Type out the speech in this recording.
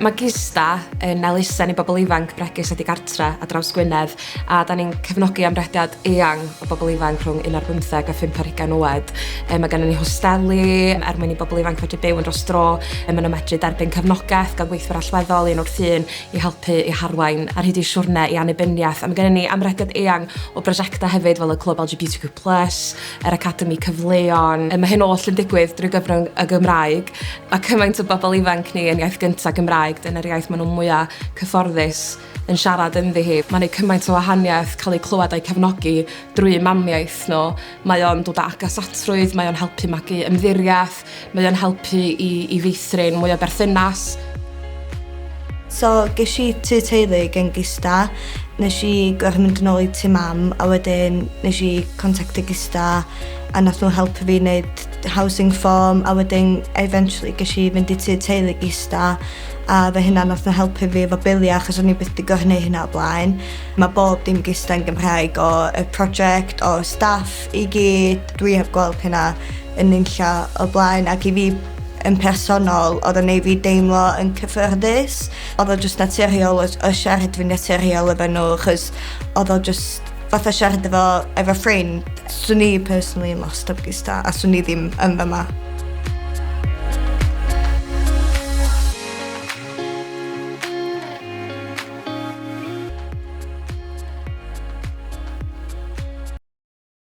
Mae GISDA yn elusen i bobl ifanc bregus a digartre ar draws Gwynedd a da ni'n cefnogi amrediad eang o bobl ifanc rhwng 1 ar 15 a 5 ar 20 oed. Mae gennym ni hosteli er mwyn i bobl ifanc fedru byw yn dros dro. Maen nhw'n medru derbyn cefnogaeth gan gweithwyr allweddol un wrth un i helpu i harwain ar hyd eu siwrne i annibyniaeth. A mae gennym ni amrediad eang o brosiectau hefyd fel y Clwb LGBTQ+, yr Academi Cyfleon. Mae hyn oll yn digwydd drwy gyfrwng y Gymraeg. Mae cymaint o bobl ifanc ni yn iaith gyntaf Gymraeg, dyna'r iaith maen nhw'n mwyaf cyfforddus yn siarad ynddi hi. Mae'n gwneud cymaint o wahaniaeth cael eu clywed a'u cefnogi drwy mamiaith nhw. Mae o'n dod â agosatrwydd, mae o'n helpu magu ymddiriaeth, mae o'n helpu i feithrin mwy o berthynas. So, ges i tŷ teulu gen GISDA. Nes i gorfod mynd yn ôl i tŷ mam a wedyn nes i contactio GISDA a nath nhw helpu fi wneud housing form a wedyn eventually ges i fynd i tŷ teulu GISDA a fe hynna nath nhw helpu fi efo biliau achos o'n i byth 'di gorfod neud hynna o blaen. Mae bob dim GISDA yn Gymraeg, o y project, o staff i gyd. Dwi heb gweld hynna yn unlla o blaen ac i fi yn personol oedd o'n neud fi deimlo yn cyffyrddus. Oedd o just naturiol o siarad fi'n naturiol efo nhw achos oedd o just fatha siarad efo ffrind. Swn i personally yn lost heb GISDA a swn i ddim yn fyma.